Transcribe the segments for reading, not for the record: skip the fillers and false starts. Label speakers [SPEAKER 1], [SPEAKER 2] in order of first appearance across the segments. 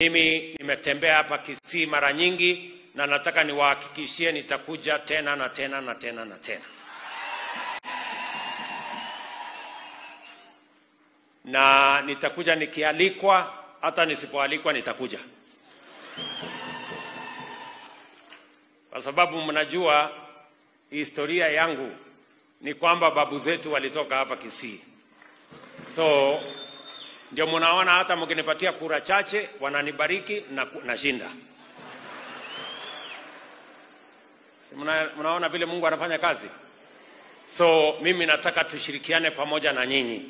[SPEAKER 1] Mimi nimetembea hapa Kisii mara nyingi na nataka niwahakikishie nitakuja tena na tena na tena na tena. Na nitakuja nikialikwa, hata nisipoalikwa nitakuja. Kwa sababu mnajua historia yangu ni kwamba babu zetu walitoka hapa Kisii. So ndio mnaona hata mkinipatia kura chache wananibariki na nashinda. Mnaona vile Mungu anafanya kazi. So mimi nataka tushirikiane pamoja na nyinyi.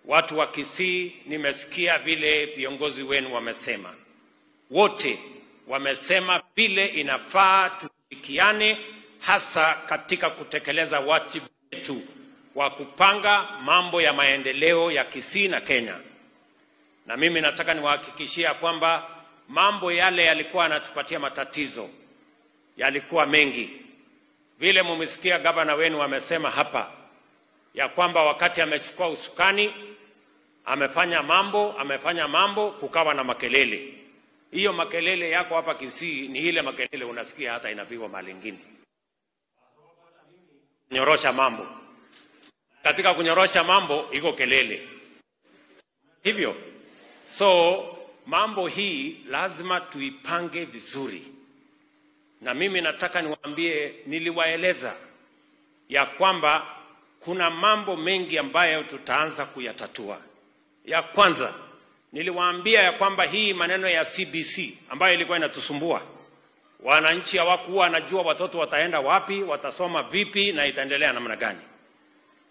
[SPEAKER 1] Watu wa Kisii, nimesikia vile viongozi wenu wamesema. Wote wamesema vile inafaa tushirikiane hasa katika kutekeleza wajibu wetu wa kupanga mambo ya maendeleo ya Kisii na Kenya. Na mimi nataka niwahakikishia kwamba mambo yale yalikuwa yanatupatia matatizo yalikuwa mengi. Vile mumesikia gavana wenu amesema hapa ya kwamba wakati amechukua usukani amefanya mambo, kukawa na makelele. Hiyo makelele yako hapa Kisii ni ile makelele unasikia hata inapigwa mahali nyingine. Nyorosha mambo. Katika kunyorosha mambo iko kelele. Hivyo. So mambo hii lazima tuipange vizuri. Na mimi nataka niwaambie, niliwaeleza ya kwamba kuna mambo mengi ambayo tutaanza kuyatatua. Ya kwanza, niliwaambia ya kwamba hii maneno ya CBC ambayo ilikuwa inatusumbua. Wananchi hawakuwa wanajua watoto wataenda wapi, watasoma vipi na itaendelea namna gani.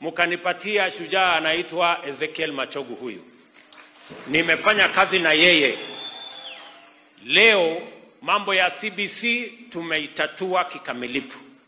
[SPEAKER 1] Mkanipatia shujaa anaitwa Ezekiel Machogu huyu. Nimefanya kazi na yeye. Leo mambo ya CBC tumeitatua kikamilifu.